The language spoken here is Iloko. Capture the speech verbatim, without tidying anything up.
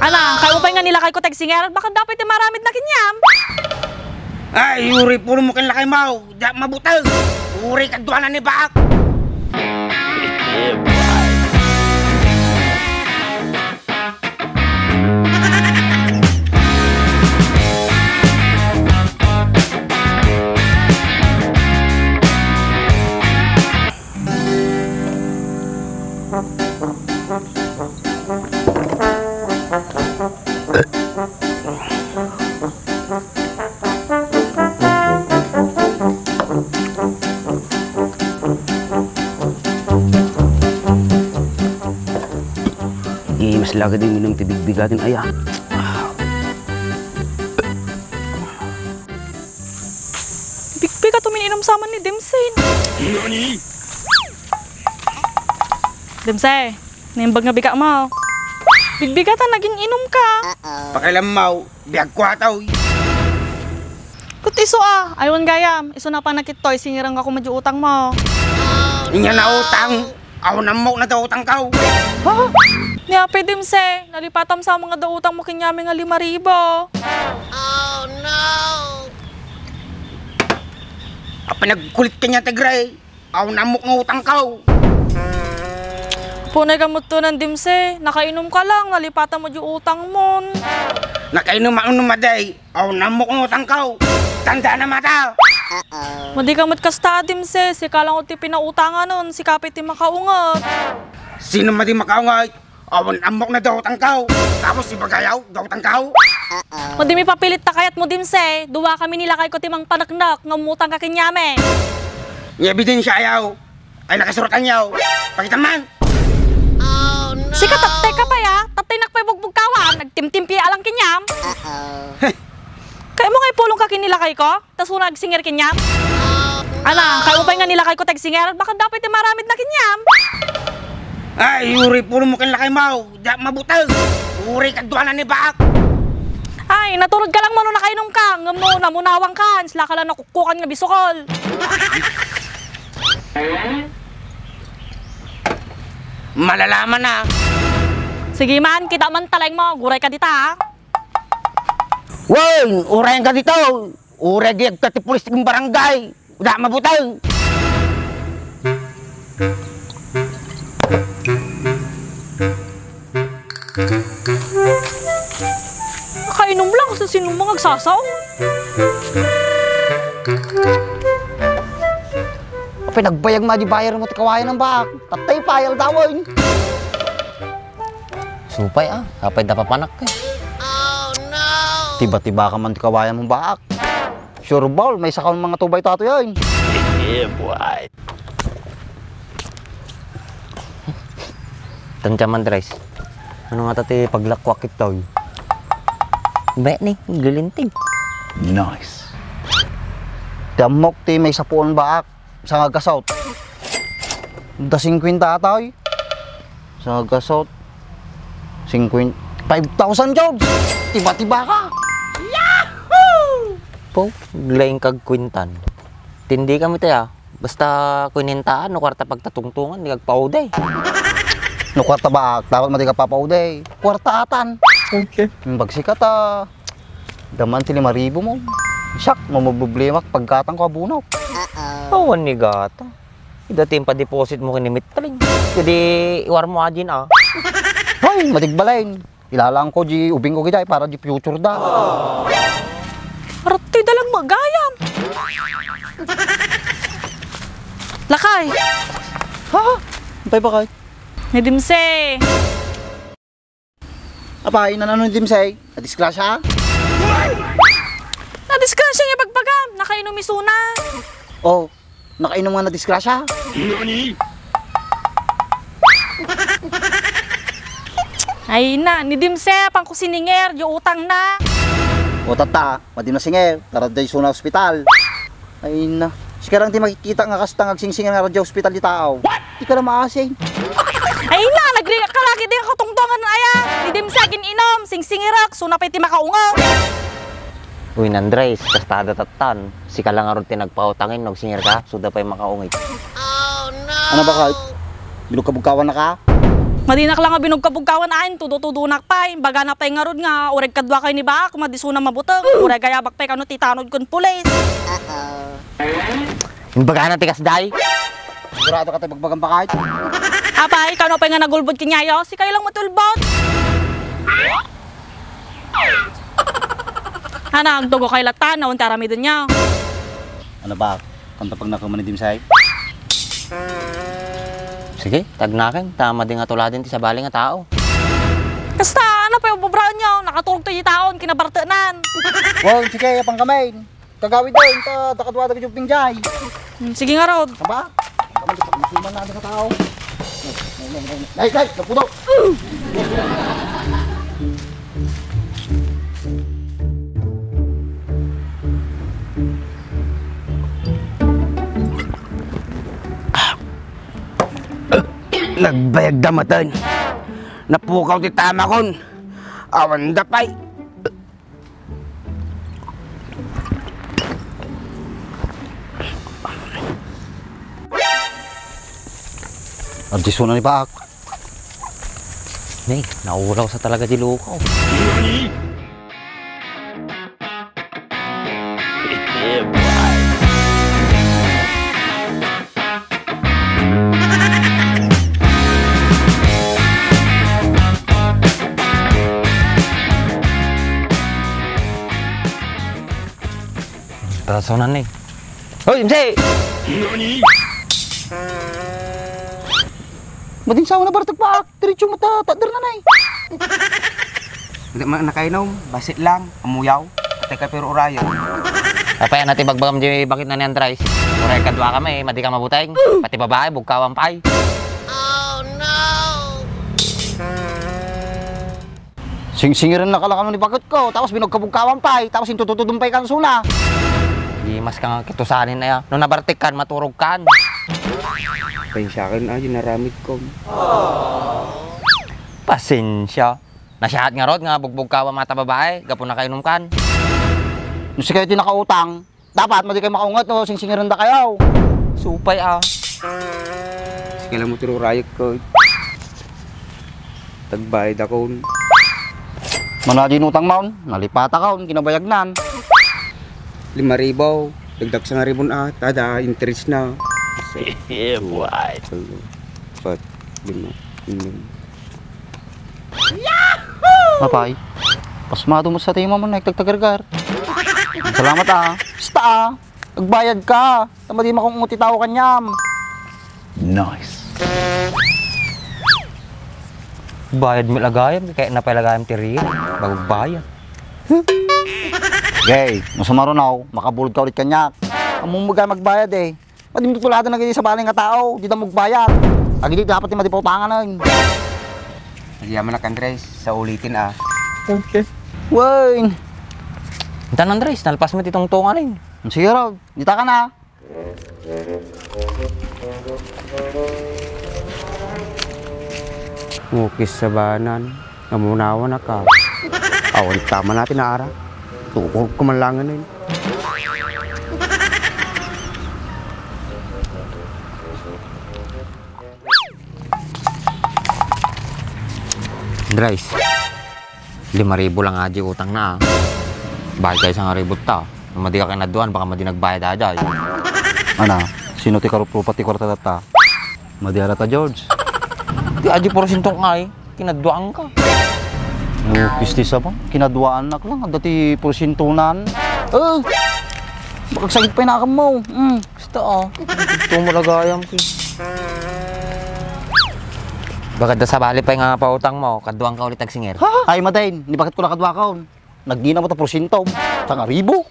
Ana, kayatmo pay nga nilakayko ti agsinger? Baka dapay ti maaramidna kaniam. Ay, uray pulongmo ken lakaymo. Diak mabuteng. Uray kaduana ni baak. Di mas lagi din minum ti bigbigatin, aya. Bigbigat umin-inum saman ni Dimsay. Dimsay, naimbag nga bigakmo. Bigbigatan, nagin-inumka. Pakialammo, biagko ataw. Ket isu a, aywan gayam, isu na panakittoy, singirengayo koma diay utangmo. Ania nga utang? Awan ammok nga adda utangko. Ha? Ni Apo Dimsay, nalipatam sa mga adda utangmo kaniami nga lima ribu. Apay nagkulit kaniak, Tigre. Awan ammok nga utangko. Apo, nay, kamotonan, Dimsay. Nakainumka lang, nalipatanmo diay utangmon. Nakainum-inum a di. Awan ammok nga utangko. Tandaanam ata. Madika met kasta, Dimsay. Sika lang ti pinautanganon, sika pay ti makaunget. Sino met ti makaunget? Awan ammok nga adda utangko. Tapos ibagayo, adda utangko. Madimi papilit ta kayatmo, Dimsay. Duakami ni lakayko ti mangpaneknek nga umutangka kaniami. Nga ebidensiayo, ay nakasurotanyo. Pakitam man. Sika, tattayka pay a. Tattaynak pay bugbugkawan. Nagtimtimpiak lang kaniam. Kayatmo nga ipulongka ken ni lakayko? Ta isuna agsinger kaniam? Ana, kayatmo pay nga nilakayko ti agsinger? Baka dapay ti maaramidna kaniam. Ay, uray pulongmo ken lakaymo. Diak mabuteng. Uray kaduana ni baak. Ay, naturedka lang mano nakainumka. Ngem no namunawangkan, islaka lang nakukkukan nga bisukol. Malalaman na. Sige man, kita man talengmo, agurayka dita, ha? Wen, urayka dita. Uray agayabka ti pulis ti barangay. Diak mabuteng. Nakainum lang, sino nga agsasaom? Apay nagbayag man diay bayarmo ti kawayan, baak? Tattay pay, aldawen. Supay a, apay da papanak, eh. Tiba-tibaka man ti kawayanmo, baak. Sure ball, maysaka man nga tubay daytoy, ay. Yeah, boy. Tantiam, Andres. Ano nga ta ti paglakuak itoy? Be ni, glilintig. Nice. Ti ammok ti maysa puon, baak. Sanga gasot. Da singkwenta ata, oy. Sanga gasot. Singkwenta. Five thousand, George! Tiba-tibaka! Yahoo! Po, laing kagkwintan. Tindikami tay, ah. Basta kwinintaan, no kuarta pagtatungtungan, di kagpauday. No kuarta baak, dapat madi ka papauday. Kuarta atan. Okay. Imbag sika ta. Daman ti lima ribu mo. Siak, mamabroblema paggatangko a bunok. Awan ni gata. Ida ti impa-deposit mo ken ni Mitling. Kadi iwarmo adin a. Hoy, madi ka balain. Ilalaangko di ubingko gayam para di future da. Arat ti dalan mo, gayam. Lakay. Ha? Apay, bakay? Ni Dimsay. Apay, nano ni Dimsay? Nadisgrasya? Nadisgrasya nga ibagbagam. Nakainum isuna. Oh, nakainum nga nadisgrasya? Ay na, ni Dimsay, pangko sininger, diay utangna. O, tatta, madi a singer, tara diay isuna ospital. Ay na. Sika lang ti makikita nga kasta nga agsingsinger nga radyo ospital ti tao. What? Di ka na maasing. Ay na, nagriak ka lagi, di ka katungtungan, aya. Ni Dimsay agin-inum, singsingirak, isuna pay ti makaunget. Uy, Andres, kastada tattan. Sika lang ngarud ti nagpautangin, no agsinger ka, isuna pay makaunget. Ano ba ka? Bilog ka bugkawan na ka? Madinak la nga binugkabugkawan, ay, tudo-tudonak pay. Bagana pay ngarud nga, uray kaduakay ni Baak, madi isuna mabuteng. Uray gayabak pay kano ti tanod ken pulis. Imbagana ti kasdiay. Sigurado ka tayo bagbagang bakay? Apay, kano pay nga nagulbod kenyayo? Sikayo lang matulbod. Ana, agtugaw kay latta, nawan ti aramidenyo. Ano ba? Kanta pag nakaman ni Dimsay? Sige, tagnaken, ta madi nga tuladen ti sabali nga tao. Kasta, ano pay ububraenyo? Nakaturog ti taon, kinabartenan. Wow, sige, apang kami. Kagawid daw, inta, dakadwa, dakadwa, jay. Hmm, sige ngarud. Aba? Ang kamay, gusto ko masuman na ang tao. Nay, nay, napuno. Nagbayag da maten. Napukaw ti tamakon. Awan da pay. Adisuna ni Baak. Ne, naulaw sa talaga di lukaw. Personan ni. Hoy, M C! Madinsaw na bartek pa. Diretso mata, tadder na, nay. Hindi man nakainom, basit lang, amuyaw. Pati ka pero urayo. Apay, ano ti bagbagam di bakit na ni Andres? Uray kadwa kami, madi ka mabuteng. Pati babae, bugkawan pay. Singsingiran na kalakano ni bakit ko, tapos binugkabugkawan pay, tapos intututudong pay kansuna. Di mas kang kitusanin na ya. No nabartik kan, maturog kan. Pasensya ken, ay, naramid ko. Pasensya. Nasihat ngarud nga bugbugkawan mata babae, gapu nakainum kan. No sikayo ti nakautang, dapat madi kayo makaunget no singsingiran da kayo. Supay, ah. Sige lang mo tiro rayek ko. Tagbayad akon. Mano di inutang maon, nalipata kaon, kinabayagnan. Lima ribu, dagdag sangaribu a, tada interest na. Yeah, boy. Upat, lima, enam. Apay, pasmado mo sa tima mo, nagtagtagargar. Salamat, ah. Basta, ah, nagbayad ka. Tama di makung ti tao kanyam. Nice. Bayad mo lagayam, kaya napalagayam ti riyan. Bago bayad. Gay, no sumarunaw, makabulod ka ulit kanya. Amo mo gay magbayad eh. Madi mo tulada na gini sa balay nga tao, di da magbayad. Agi di dapat ti madi pautangan na yun. Nagyaman na, Andres, sa ulitin, ah. Okay. Wayne! Intan, Andres, nalpas mo ti tungtungan, eh. Sige raw, dita ka na. Mukis sa banan, namunawan na ka. Awan tama natin ara. Tukog ko man lang ngayon. Andres, lima ribu lang nga di utang na, ah. Bayad kayo sa nga ribot ta. Madi ka kinaduan, baka madi nagbayad aja, eh. Ana, sino ti karuprupa ti kwarta data? Madi ara ta, George. Ti aji porsyento nga, eh. Kinaduan ka. Oh, pisti sa ba? Kinaduaan nak lang. Ada ti porsyento nan. Eh, baka sagit pa inakan mo. Mm. Basta, ah. Ito mo lagayam, ki. Bagad da sabali pay nga pautang mo, kaduang ka ulit agsingir. Ha? Ay, madain. Ni bakit ko nakaduakaon? Nagdina mo ta porsyento. Sangaribo.